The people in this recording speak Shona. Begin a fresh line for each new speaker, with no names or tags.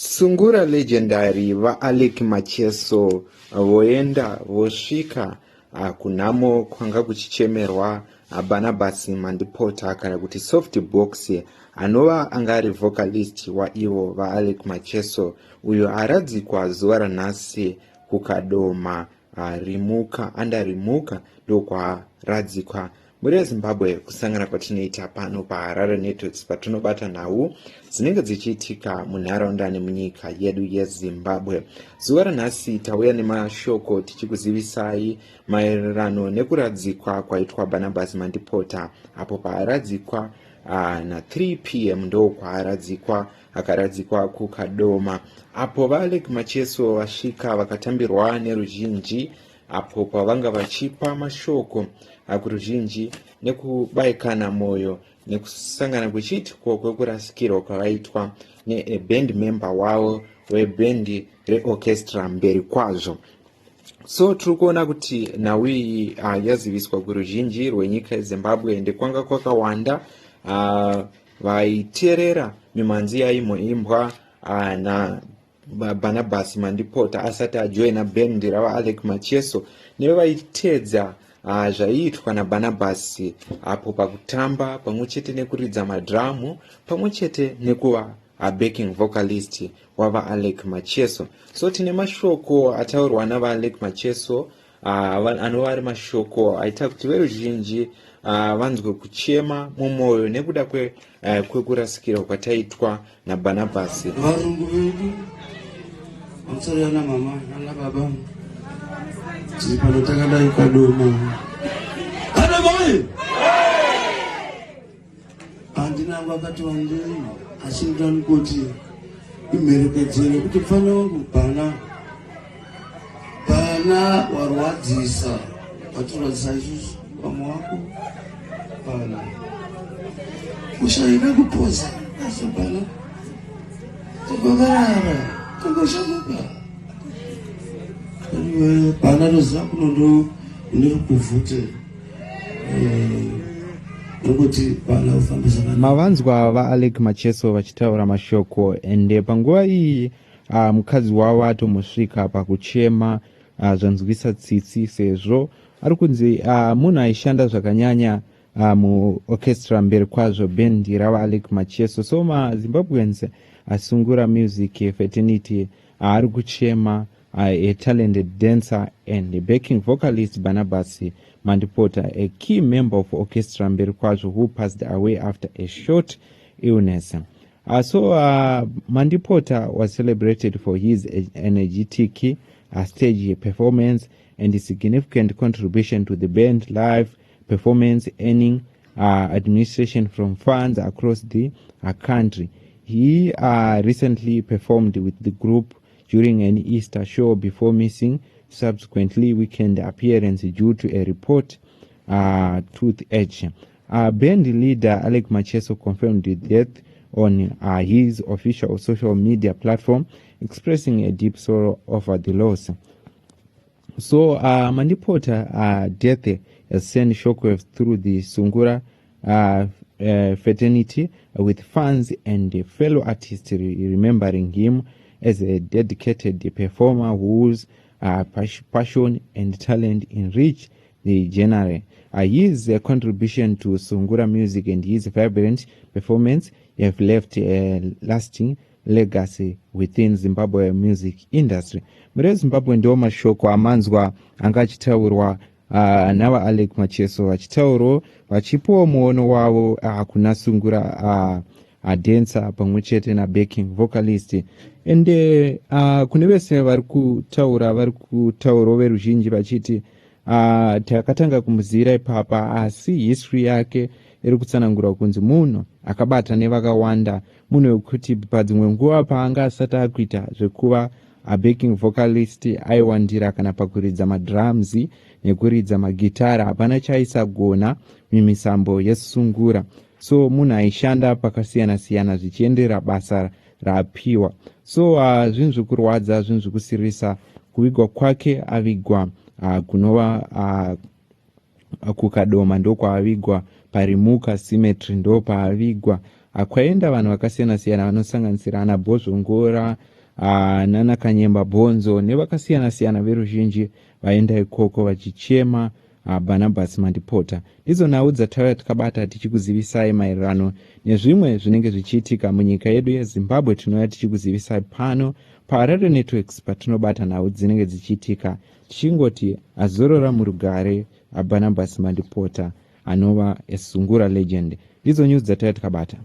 Sungura Legendary VaAlick Macheso voenda vosvika kunhamo kwanga kuchichemerwa Barnabas Mandipota kana kuti Soft Box anova anga ari vocalist waivo VaAlick Macheso uyo aradzikwa zuva ranhasi kuKadoma Rimuka under Rimuka ndokwaradzikwa. Mhuri yeZimbabwe, kusangana kwatinoita pano paHarare Networks patinobata nhau dzinenge dzichiitika munharaunda nemunyika yedu yeZimbabwe. Zuva ranhasi tauya nemashoko tichikuzivisai maererano nekuradzikwa kwaitwa Barnabas Mandipota apo paaradzikwa na 3 pm ndokwaaradzikwa, akaradzikwa kuKadoma apo vaAlec Macheso vasvika vakatambirwa neruzhinji apo pavanga vachipa mashoko kuruzhinji nekubaikana mwoyo nekusangana kwechiitiko kwekurasikirwa kwavaitwa neband member wavo webhendi reorchestra mberi kwazvo. So tiri kuona kuti nhau iyi yaziviswa kuruzhinji rwenyika yeZimbabwe ende kwanga kwakawanda vaiteerera mimhanzi yaimboimbwa na Barnabas Mandipota asati ajoina bhendi ravaAlec Macheso nevaiteedza zvaiitwa naBarnabas apo pakutamba pamwe chete nekuridza madhiramu pamwe chete nekuva backing vocalist wavaAlec Macheso. So tine mashoko ataurwa navaAlec Macheso anova ari mashoko aita kuti veruzhinji vanzwe kuchema mumwoyo nekuda kwekurasikirwa kwataitwa naBhanabhasi.
Varungu vedu, pamusoro yana mama nana baba, tiri pano takadai Kadoma. Kadoma oye! Handina angu akati wandei, asi ndani kuti imherekedzere kuti mfana wangu bhana bhana warwadzisa, watirwadzisa isusu vamwe wako bhana kushaina kupoza asi bhana togokarara togoshamuka. Anyway, bhana toziva kunondo ndiri kuvhute ndokuti bhana ufambe zvakanaka.
Mavanzwa vaAlec Macheso vachitaura mashoko ende panguva iyi mukadzi wavo atomusvika pakuchema zvanzwisa tsitsi sezvo ari kunzi munhu aishanda zvakanyanya muorchestra mberi kwazvo bhendi ravaAlec Macheso. So maZimbabweans, asungura music fraternity ari kuchema a talented dancer and backing vocalist Barnabas Mandipota, a key member of orchestra mberi kwazvo who passed away after a short illness. So Mandipota was celebrated for his energetic stage performance and significant contribution to the band live performance, earning admiration from fans across the country. He recently performed with the group during an Easter show before missing subsequently weekend appearance due to a report toothache. Band leader Alec Macheso confirmed the death on his official social media platform, expressing a deep sorrow over the loss. So Mandipota death has sent shockwaves through the Sungura fraternity, with fans and fellow artists remembering him as a dedicated performer whose passion and talent enrich the genre. His contribution to Sungura music and his vibrant performance have left a lasting legacy within Zimbabwe music industry. Mhuri yeZimbabwe, ndiwo mashoko amanzwa anga achitaurwa navaAlec Macheso vachitaurawo vachipiwo muono wavo kuna sungura dancer pamwe chete nabacking vocalist. Ende kune vese vari kutaura, vari kutaurawo veruzhinji vachiti takatanga kumuzivira ipapa, asi history yake iri kutsanangura kunzi munhu akabata nevakawanda, munhu wekuti padzimwe nguva paanga asati akuita zvekuva abacking vocalist aiwandira kana pakuridza madrums nekuridza magitara, hapana chaaisagona mumisambo yesungura. So munhu aishanda pakasiyana-siyana zvichiendera basa raapiwa. So zvinhu zvekurwadza, zvinhu zvekusirisa kuvigwa kwake. Avigwa kunova kuKadoma, ndokwaavigwa paRimuka Cemetery, ndo paavigwa. Kwaenda vanhu vakasiyana-siyana vanosanganisira ana Bhozvongora, nana Kanyemba Bhonzo nevakasiyana-siyana veruzhinji vaenda ikoko vachichema Barnabas Mandipota. Ndidzo nhau dzatauya takabata tichikuzivisai maererano nezvimwe zvinenge zvichiitika munyika yedu yeZimbabwe. Tinouya tichikuzivisai pano paHarare Networks patinobata nhau dzinenge dzichiitika, tichingoti azorora murugare Barnabas Mandipota anova esungura legend. Ndidzo news dzatauya takabata.